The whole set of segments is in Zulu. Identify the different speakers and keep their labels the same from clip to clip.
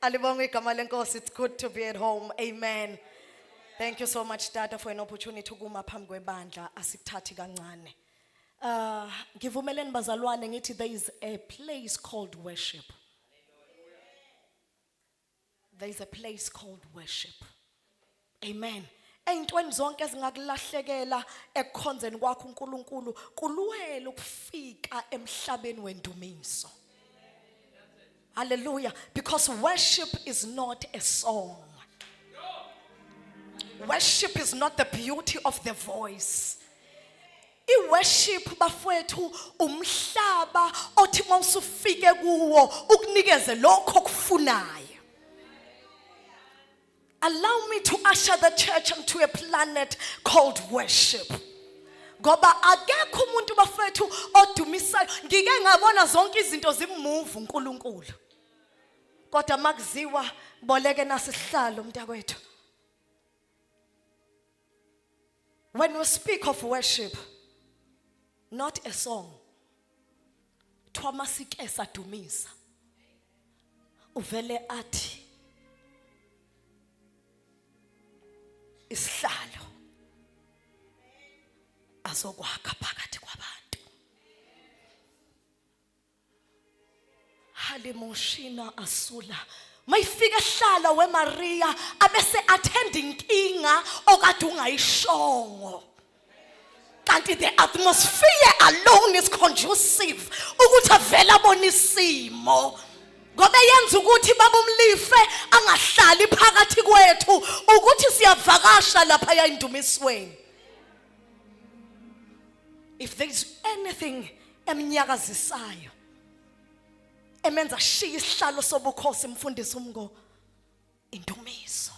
Speaker 1: Alibongwe igama lenkosi. It's good to be at home. Amen. Thank you so much Tata for an opportunity ukuma phambi kwebandla asikuthathi kancane. Ngivumeleni bazalwane ngithi there is a place called worship. There is a place called worship. Amen. Eyintweni zonke ezingakulahlekela ekukhonzeni kwakho uNkulunkulu kulwela ukufika emhlabeni wendumiso. Hallelujah. Because worship is not a song. Worship is not the beauty of the voice. I-worship bafwethu umhlaba othi uma usufike kuwo ukunikeze lokho okufunayo. Allow me to usher the church onto a planet called worship. Ngoba akekho umuntu bafethu odumisayo ngike ngabona zonke izinto zimove uNkulunkulu. Kodwa makuziwa boleke nasihlalo mntakwethu. When we speak of worship not a song. Kuthiwa masike sadumisa uvele athi isihlalo azokwakha phakathi kwabantu halimushina asula mayifika ehlala weMaria abese attend inkinga okade ungayishongo kanti the atmosphere alone is conducive ukuthi avele abone isimo ngoba yenza ukuthi baba umlife angahlali phakathi kwethu ukuthi siyavakasha lapha yayindumisweni. If there is anything emnyakazisayo emenza shiya isihlalo sobukhosi mfundisi umngo indumiso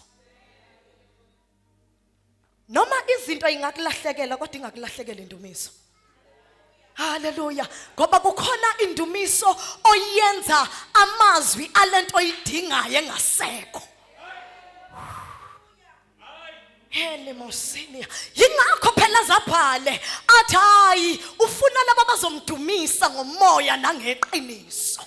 Speaker 1: noma izinto ingakulahlekela kodwa ingakulahlekela indumiso. Haleluya, ngoba kukhona indumiso oyenza amazwi alento oyidingayo engasekho. Helemosinia. Yingakho phela zabhale athi hayi ufuna laba bazomdumisa ngomoya nangeqiniso.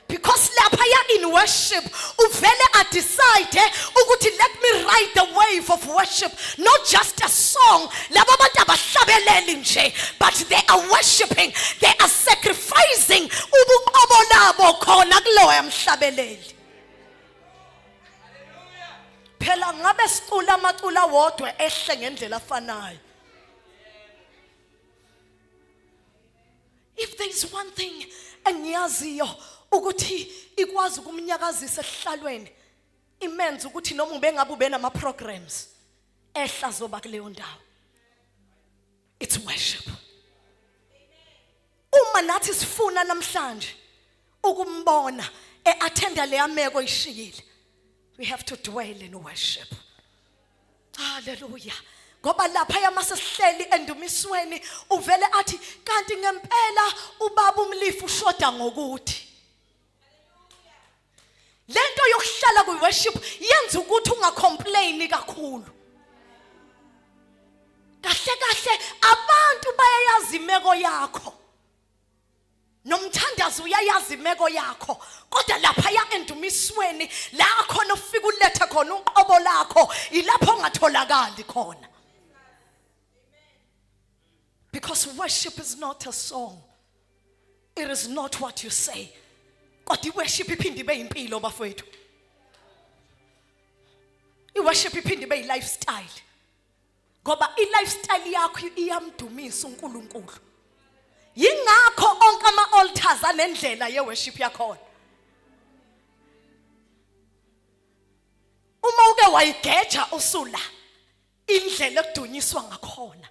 Speaker 1: Because lapha ya in worship uvele a decide ukuthi let me ride the wave of worship, not just a song. Laba bantu abahlabeleli nje, but they are worshiping, they are sacrificing ubuqobo labo khona kuloya mhlabeleli. Phela ngabe sicula amacula wodwa ehle ngendlela afanayo. If there is one thing engiyaziyo ukuthi ikwazi ukumnyakazisa esihlalweni imenza ukuthi noma ubengabe ube nama programs ehla zoba kuleyo ndawo. It's worship. Uma nathi sifuna namhlanje ukumbona e-attenda leya meko ishiyile, we have to dwell in worship. Hallelujah. Ngoba lapha yamase sihleli endumisweni uvele athi kanti ngempela ubaba umlifu ushoda ngokuthi lento yokuhlala kwi worship yenza ukuthi ungacomplain kakhulu. Kahle kahle abantu bayayazi imeko yakho. Nomthandazo uyayazi imeko yakho, kodwa lapha ya endumisweni la khona ufika ulethe khona uqobo lakho ilapho ongatholakali khona. Because worship is not a song. It is not what you say. Kodwa iworship iphinde ibe impilo bafowethu. Iworship iphinde ibe lifestyle. Ngoba i-lifestyle yakho iyamdumisa uNkulunkulu. Yingakho onke ama-altars anendlela ye-worship yakhona. Uma uke wayigeja usula indlela ekudunyiswa ngakhona,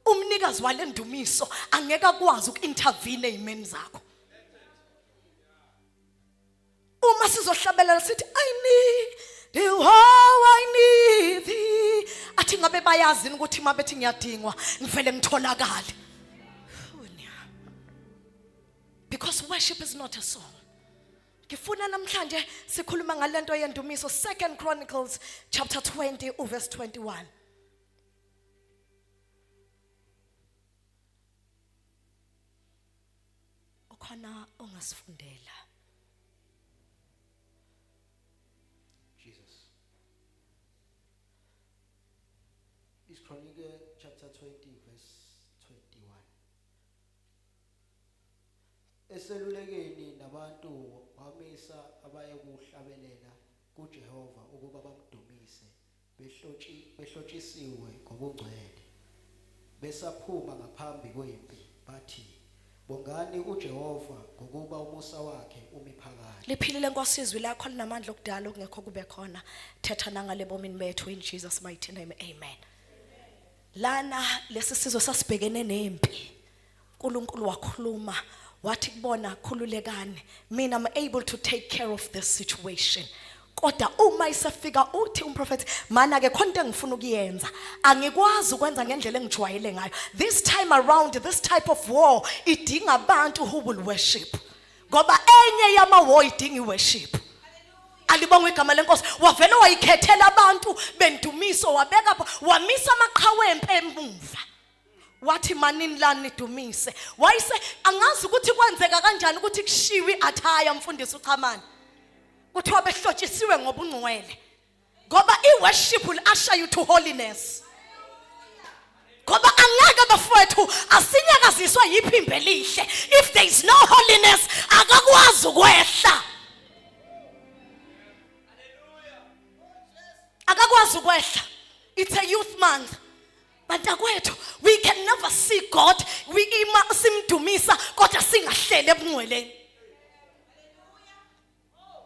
Speaker 1: umnikazi wale ndumiso angeke akwazi uku-intervene ey'meni zakho. Uma sizohlabelela sithi I need thee, oh I need thee, athi ngabe bayazi ukuthi uma bethi ngiyadingwa ngivele ngitholakale. Because worship is not a song. Ngifuna namhlanje sikhuluma ngalento yendumiso, 2 Chronicles chapter 20 uverse 21. Ukhona ongasifundela?
Speaker 2: IsiChronike chapter 20 verse 21. Eselulekeni nabantu wamisa abayekuhlabelela kuJehova ukuba bamdumise behlotshi behlotshisiwe ngobungcwele. Besaphuma ngaphambi kwempi bathi bongani uJehova ngokuba umusa wakhe umi phakade.
Speaker 1: Liphilile Nkosi izwi lakho linamandla okudala okungekho kube khona. Thetha nangale bomini bethu in Jesus mighty name. Amen. Lana lesi sizwe sasibhekene nempi. uNkulunkulu wakhuluma wathi kubona khululekani mina I'm able to take care of this situation kodwa uma isefika uthi umprofethi mana ke khona into engifuna ukuyenza angikwazi ukwenza ngendlela engijwayele ngayo this time around this type of war idinga abantu who will worship ngoba enye yama war idinga iworship alibongwe igama lenkosi wavele wayikhethela abantu bendumiso wabeka wamisa amaqhawe empe emuva wathi manini lani nidumise wayise angazi ukuthi kwenzeka kanjani ukuthi kushiwe iathaya mfundisi uchamani kuthiwa behlotshisiwe ngobungcwele ngoba iworship will usher you to holiness ngoba angeke bafowethu asinyakaziswa yiphimbo elihle if there is no holiness akakwazi ukwehla akakwazi ukwehla it's a youth month Bantakwethu, we can never see God. We ima simdumisa kodwa singahlele ebungcweleni.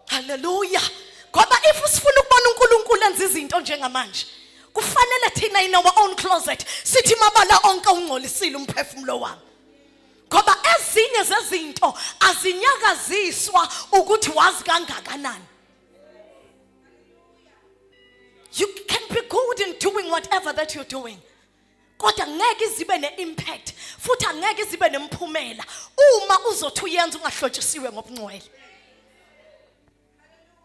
Speaker 1: Hallelujah. Ngoba if sifuna ukubona uNkulunkulu enza izinto njengamanje, kufanele thina in our own closet sithi mabala onke ungcolisile umphefumulo wami. Ngoba ezinye zezinto azinyakaziswa ukuthi wazi kangakanani. You can be good in doing whatever that you're doing. Kodwa ngeke izibe ne-impact futhi angeke izibe nemphumela uma uzothi uyenza ungahlotshisiwe ngobungcwele.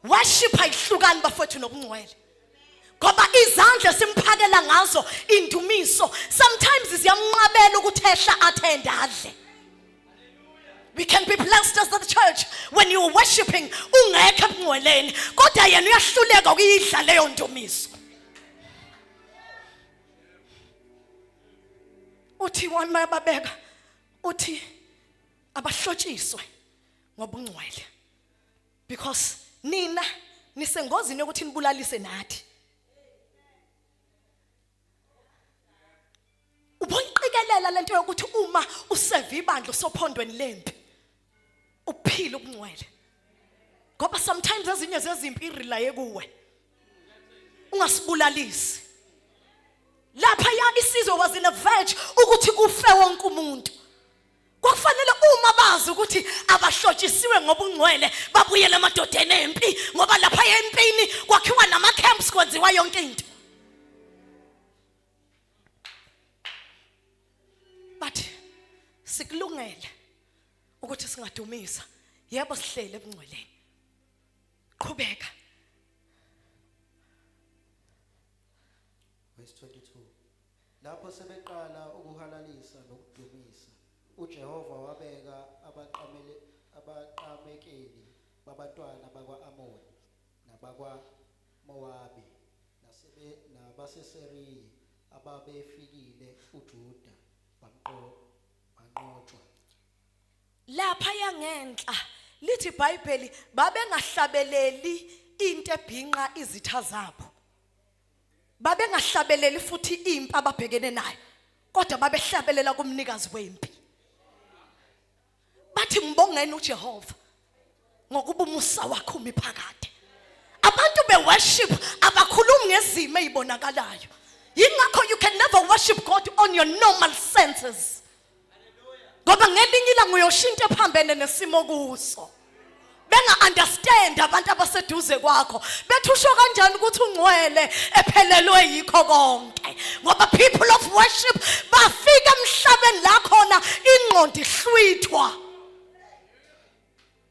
Speaker 1: Worship ayihlukani bafowethu nobungcwele. Ngoba izandla simphakela ngazo indumiso sometimes ziyamnqabela ukuthi ehla athende adle. We can be blessed as the church when you are worshiping ungekho ebungcweleni kodwa yena uyahluleka ukuyidla leyo ndumiso. Uthi wami bayababeka uthi abahlotshiswe ngobungcwele because nina nisengozini yokuthi nibulalise nathi. Uboyiqikelela lento yokuthi uma useva ibandla usophondweni lempi uphile ubungcwele. Ngoba sometimes ezinye zezimpi irelaye kuwe. Ungasibulalisi. Lapha ya isizwe was in a verge ukuthi kufe wonke umuntu. Kwakufanele uma bazi ukuthi abahlotshisiwe ngobungcwele babuyele emadodeni empi ngoba lapha empini kwakhiwa nama camps kwenziwa yonke into. But sikulungele ukuthi singadumisa yebo sihlele ebungcweleni. Qhubeka.
Speaker 2: Verse 22. Lapho sebeqala ukuhalalisa nokudumisa, uJehova wabeka abaqamele abaqamekeli babantwana bakwa-Amoni nabakwaMowabi nasebe nabaseSeriyi ababefikile uJuda bamqo banqotshwa.
Speaker 1: Lapha yangenhla lithi iBhayibheli babengahlabeleli into ebhinqa izitha zabo. Babengahlabeleli futhi impi ababhekene nayo kodwa babehlabelela kumnikazi wempi. Bathi mbongeni uJehova ngokuba umusa wakhe umi phakade. Abantu be worship abakhulumi ngezimo ezibonakalayo. Yingakho you can never worship God on your normal senses. Ngoba ngelinye ilanga uyoshintsha ephambene nesimo kuso. Benga understand abantu abaseduze kwakho. Bethi usho kanjani ukuthi ungcwele ephelelwe yikho konke. Ngoba people of worship bafika emhlabeni la khona ingqondo ihlwithwa.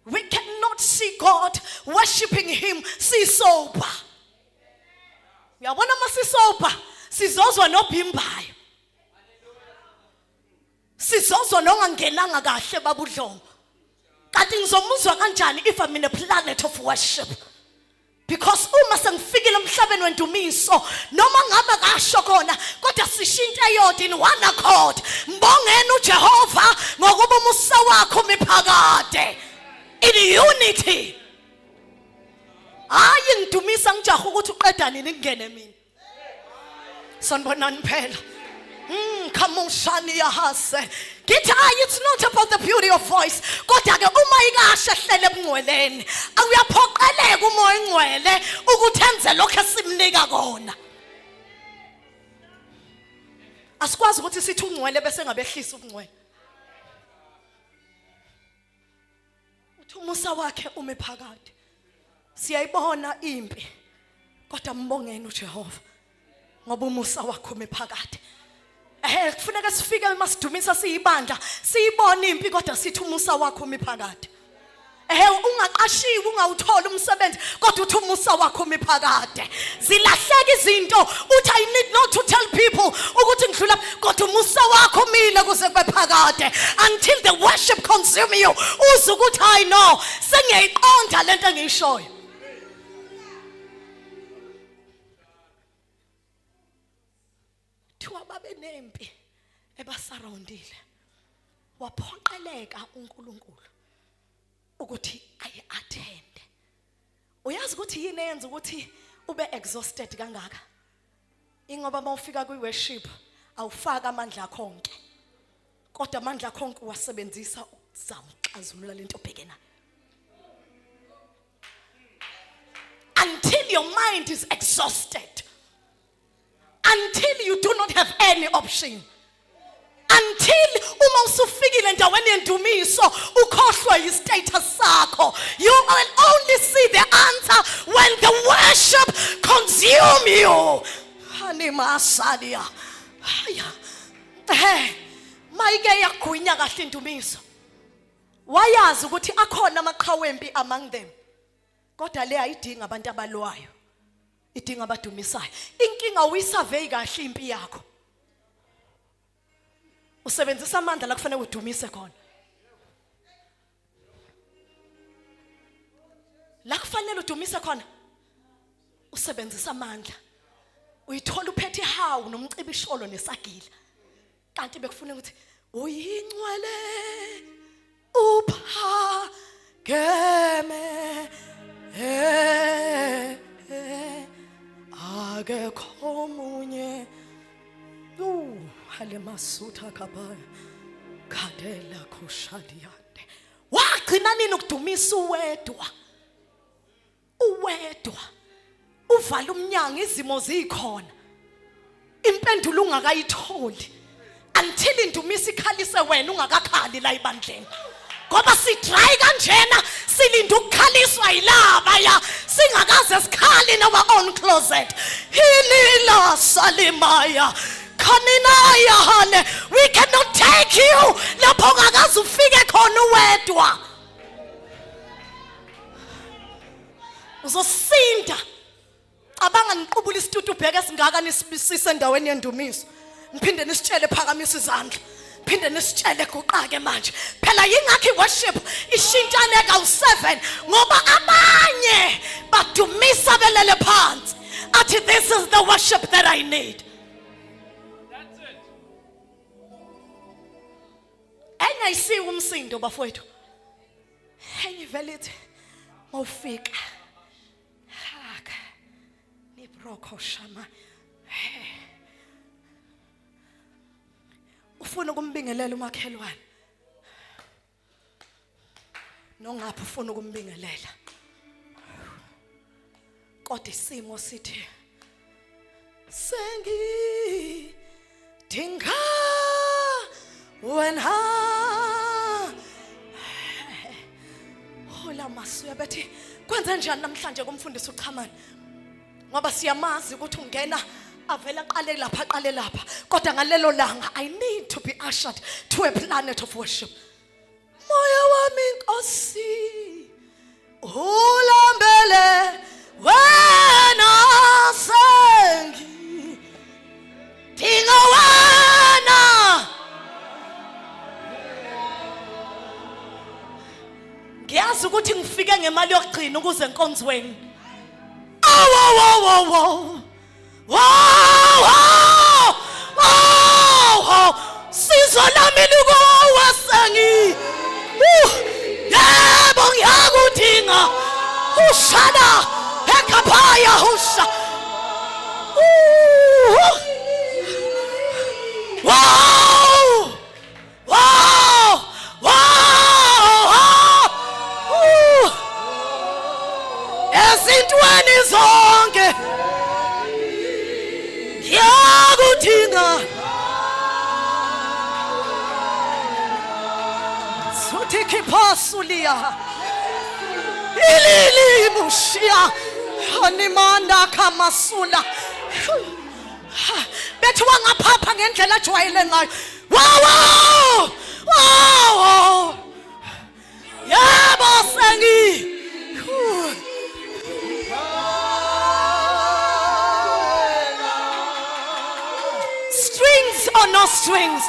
Speaker 1: We cannot see God worshiping him sisober. Uyabona uma sisober sizozwa nobhimbayo. Sizozwa nongangenanga kahle babudlongo. Kanti ngizomuzwa kanjani if I'm in a planet of worship? Because uma sengifikile emhlabeni wendumiso noma ngabe kasho kona kodwa sisho into eyodwa in one accord mbongeni uJehova ngokuba umusa wakhe umiphakade in unity. Hayi ngidumisa ngijaha ukuthi uqeda nini kungene mina. Sanibonani phela. Khamushani yahase. Ngithi hayi it's not about the beauty of voice. Kodwa ke uma ikashe ehlele ebungcweleni, uyaphoqeleka umoya ongcwele ukuthi enze lokho esimnika kona. Asikwazi ukuthi sithi ungcwele bese ngabehlisa ubungcwele. Uthi umusa wakhe ume phakade. Siyayibona impi. Kodwa mbongeni uJehova ngoba umusa wakhe ume phakade. Eh kufuneka sifike uma sidumisa siyibandla siyibone impi kodwa sithi umusa wakhe ume phakade. Ehe ungaqashiwe ungawutholi umsebenzi kodwa uthi umusa wakho umi phakade. Zilahleka izinto uthi I need not to tell people ukuthi ngidlula kodwa umusa wakho umile kuze kube phakade until the worship consume you uze ukuthi I know sengiyayiqonda lento engiyishoyo. Thiwa babenempi ebasurroundile. Waphoqeleka uNkulunkulu ukuthi aye attend. Uyazi ukuthi yini eyenza ukuthi ube exhausted kangaka? Ingoba mawufika kwi worship awufaka amandla akho onke. Kodwa amandla akho onke uwasebenzisa ukuzama ukuxazulula lento obhekene nayo. Until your mind is exhausted. Until you do not have any option. Until uma usufikile endaweni yendumiso ukhohlwa yi-status sakho. You will only see the answer when the worship consume you. Hanimasalia. Haya. He. Mayike yagwinya kahle indumiso. Wayazi ukuthi akhona amaqhawe empi among them. Kodwa le ayidingi abantu abalwayo. Idinga abadumisayo. Inkinga uyisurvey kahle impi yakho. Usebenzisa amandla la kufanele udumise khona. La kufanele udumise khona. Usebenzisa amandla. Uyithola uphethe ihawu nomcibisholo nesagila. Kanti bekufuna ukuthi uyingcwele uphakeme eh, eh, akekho omunye halemasutha kabaya khadela khoshaliyande wagcina nini ukudumisa uwedwa uwedwa uvala umnyango izimo zikhona impendulo ungakayitholi until indumisa ikhalise wena ungakakhali la ibandleni ngoba sidry kanjena silinda ukukhaliswa yilaba ya singakaze sikhali in our own closet hilila salimaya khaninaya hale we cannot take you lapho ungakaze ufike khona uwedwa uzosinda cabanga niqubula isitutu ubheke esingaka nisibisise endaweni yendumiso niphinde nisitshele phakamisa izandla phinde nisitshele guqake manje phela yingakho iworship ishintshane kawu-7 ngoba abanye badumisa belele phansi athi this is the worship that I need. Enye ayisiwo umsindo bafowethu enye ivele ithi mawufika haka nibrokho shama ufuna ukumbingelela umakhelwane nongapha ufuna ukumbingelela kodwa isimo sithi sengidinga wena hola masuya bethi kwenze njani namhlanje kumfundisi uchamane ngoba siyamazi ukuthi ungena avele aqale lapha aqale lapha kodwa ngalelo langa I need to be ushered to a planet of worship. Moya wami Nkosi ulambele wena sengi dinga wena ngiyazi ukuthi ngifike ngemali yokugcina ukuze enkonzweni. Wow wow wow. Wow wow. Wow. Sizo lami likuwe sengi. Yebo ngiyakudinga. Ushana ekhaphaya usha. Wow! Wow! Wow! Ezintweni zonke ngiyakudinga. Suthi khiphasulia. Ilili mushiya. Hanimanda kamasula. Bethi wangaphapha ngendlela ajwayele ngayo. Wow! Wow! Yebo sengi. Strings or no strings?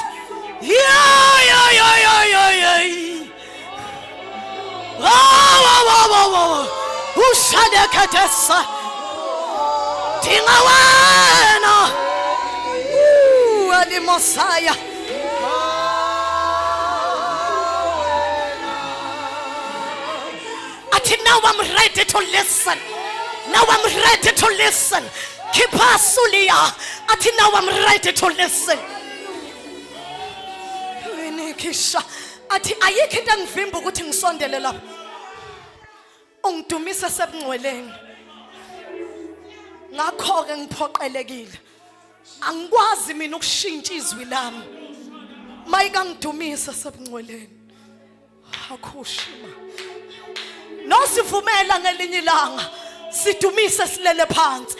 Speaker 1: Yeah, yeah, yeah, yeah, yeah, yeah. Wow, wow, wow, wow, wow. Ushadekadesa. Dinga wena. Ooh, alimosaya. Athi now I'm ready to listen. Now I'm ready to listen. Khipha sulia. Athi now I'm ready to listen. Winikisha. Athi ayikho into engivimba ukuthi ngisondele lapha. Ungidumise sebungcweleni. Ngakho ke ngiphoqelekile. Angikwazi mina ukushintsha izwi lami. Mayikangidumisa sebungcweleni. Akhushima. Nosivumela ngelinye ilanga sidumise silele phansi.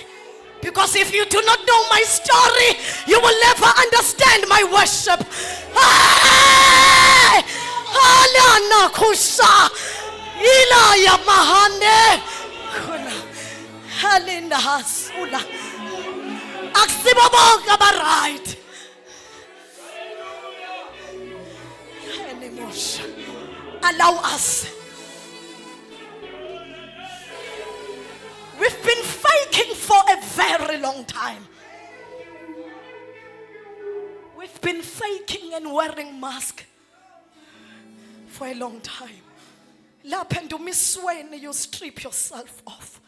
Speaker 1: Because if you do not know my story, you will never understand my worship. Hey! Alana kusha ila ya mahane khona halinda hasula akusibo bonke aba right Animosha. Allow us. We've been faking for a very long time. We've been faking and wearing mask for a long time. Lapha endumisweni you strip yourself off.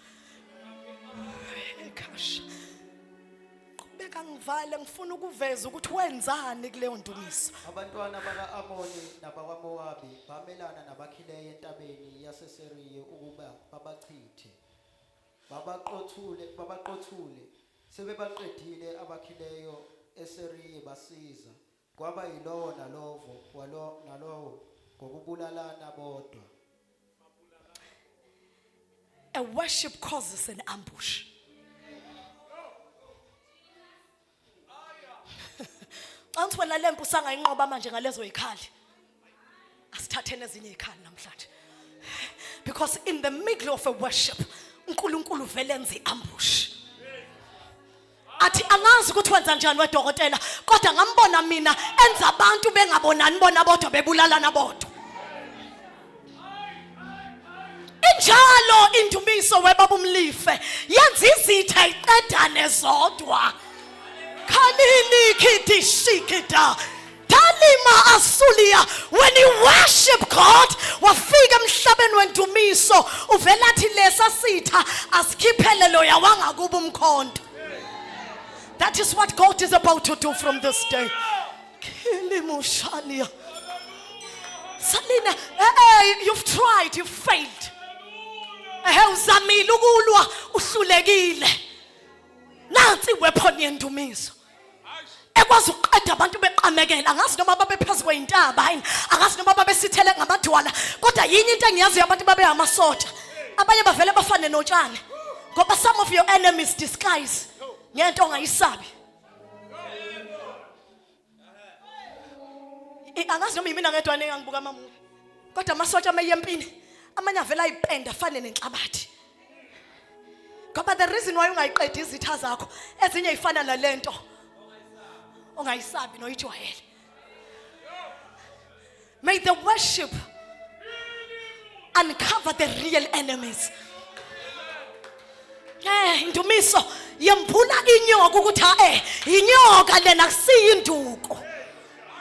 Speaker 1: Gosh. Qhubeka ngivale ngifuna ukuveza ukuthi wenzani kuleyo ndumiso.
Speaker 2: Abantwana baka-Amoni nabakwaMowabi bamelana nabakhileyo entabeni yaseSeriye ukuba babachithe. Babaqothule, babaqothule. Sebebaqedile abakhileyo eSeriye basiza. Kwaba yilowo nalowo walo nalowo ngokubulalana bodwa.
Speaker 1: A worship causes an ambush. Xa ngithi wena lempi usangayinqoba manje ngalezo yikhali. Asithatheni ezinye izikhali namhlanje. Because in the middle of a worship, uNkulunkulu vele enze ambush. Athi angazi ukuthi wenza njani wedokotela, kodwa ngambona mina enza abantu bengabonani bona bodwa bebulalana bodwa. Injalo indumiso webaba umlife yenza izitha iqedane zodwa. Khanini khidishikida Talima asulia when you worship God wafika emhlabeni wendumiso uvela athi lesa sitha asikhiphele loya wangakuba umkhonto. That is what God is about to do from this day. Kilimushania. Salina, you've tried, you've failed. Uzamile ukulwa, uhlulekile. Nansi weapon yendumiso. Ekwazi ukuqeda abantu beqamekela, angazi noma babephezu kweyintaba yini, angazi noma babesithele ngamadwala, kodwa yinye into engiyaziyo abantu babe amasotsha. Abanye bavele bafane notshani. Ngoba some of your enemies disguise ngento ongayisabi. Angazi noma yimina ngedwa engangibuka amamuvi. Kodwa amasotsha uma empini amanye avela ayipenda afane nenhlabathi. Ngoba the reason why ungayiqedi izitha zakho ezinye ifana nalento ongayisabi noyijwayele. May the worship uncover the real enemies. Indumiso yembula inyoka ukuthi ha eh inyoka lena kusiyi induku.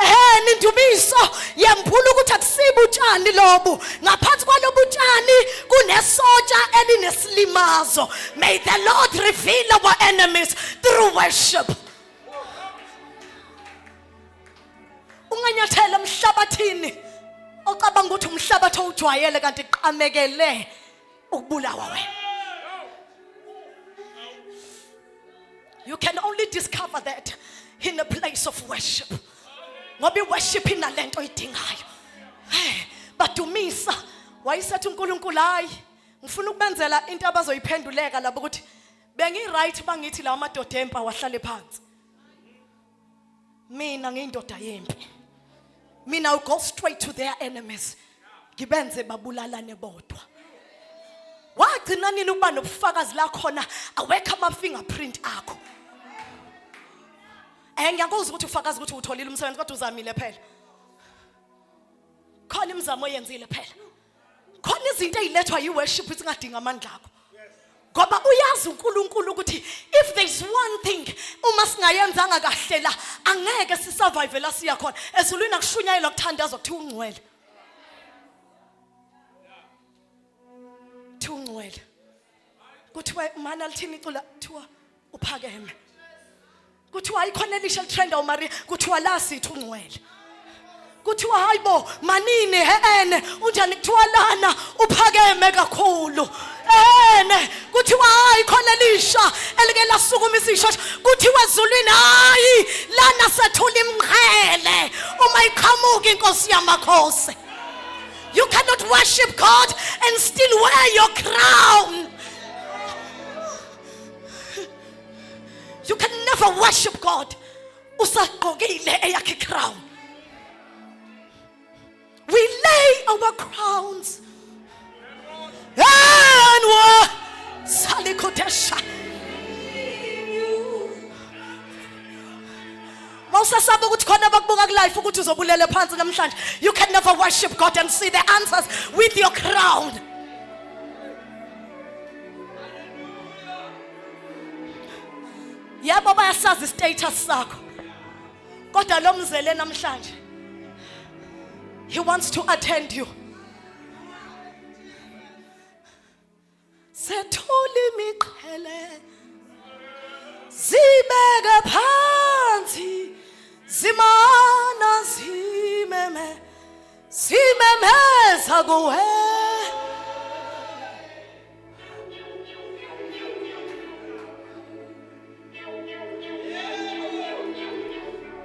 Speaker 1: Ehhe indumiso yembula ukuthi akusibo utshani lobu. Ngaphansi kwalobu tshani kunesotsha elinesilimazo. May the Lord reveal our enemies through worship. Unganyathela emhlabathini ocabanga ukuthi umhlabathi owujwayele kanti qamekele ukubulawa wena. You can only discover that in a place of worship. Ngoba iworship inalento oyidingayo. Hey, badumisa wayesethi uNkulunkulu hayi ngifuna ukubenzela into abazoyiphenduleka labo ukuthi bengi right bangithi lawa madoda empa wahlale phansi. Mina ngiyindoda yempi. Mina I go straight to their enemies. Ngibenze babulalane bodwa. Wagcina nini ukuba nobufakazi la khona awekho ama fingerprint akho. Eh ngiyakuzwa ukuthi ufakazi ukuthi utholile umsebenzi kodwa uzamile phela. Khona imizamo oyenzile phela. Khona izinto ezilethwa yiworship ezingadinga amandla akho. Ngoba uyazi uNkulunkulu ukuthi if there is one thing uma singayenzanga kahle la angeke sisurvive la siya khona. Ezulwini akushunyayelwa kuthandazwa kuthiwa ungcwele. Kuthiwa ungcwele. Kuthiwa mana lithini icula kuthiwa uphakeme. Kuthiwa ayikhona elisha elitrenda uMaria kuthiwa la sithi ungcwele. Kuthiwa hayibo manini heene unjani kuthiwa lana uphakeme kakhulu. Ene kuthiwa hayi khona elisha elike lasukuma isishosha kuthiwa ezulwini hayi lana sethula imqhele uma iqhamuka inkosi yamakhosi. You cannot worship God and still wear your crown. You can never worship God usagqokile eyakhe crown. We lay our crowns and we salikotesha. Mawusasaba ukuthi khona abakubuka kulife ukuthi uzobulele phansi namhlanje. You can never worship God and see the answers with your crown. Yebo bayasazi status sakho. Kodwa lo mzele namhlanje he wants to attend you. Sethula imiqhele zibeke phansi zimana zimeme zimemeza kuwe.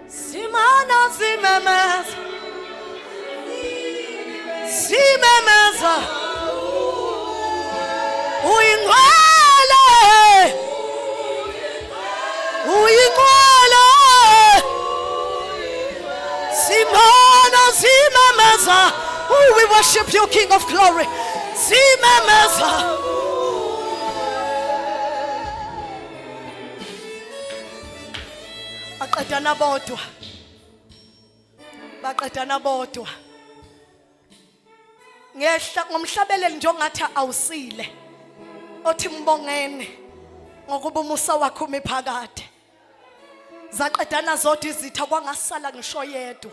Speaker 1: Simana zimemeza zimemeza uyingcwele uyingcwele simana zimemeza. Oh, we worship you, King of Glory. Zimemeza. Baqedana bodwa. Baqedana bodwa. Ngehla ngomhlabeleli nje ongathi awusile. Othi mbongeni ngokuba umusa wakhe umi phakade. Zaqedana zodwa izitha kwangasala ngisho yedwa.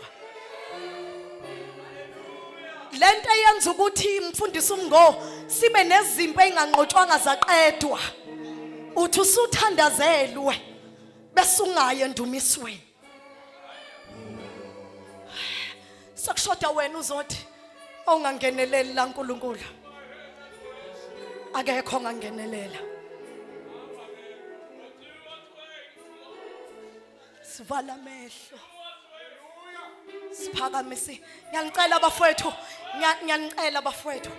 Speaker 1: Lento eyenza ukuthi mfundisi umngo sibe nezimpi ezinganqotshwanga zaqedwa. Uthi usuthandazelwe bese ungayi endumisweni. Sekushoda wena uzothi awungangeneleli la uNkulunkulu. Akekho ongangenelela. Sivala amehlo. Siphakamise. Ngiyanicela bafowethu, ngiyanicela bafowethu.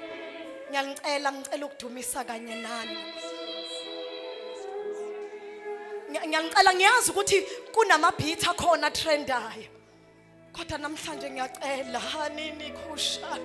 Speaker 1: Ngiyanicela ngicela ukudumisa kanye nani. Ngiyanicela ngiyazi ukuthi kunama beat akhona trendayo. Kodwa namhlanje ngiyacela hanini khusha.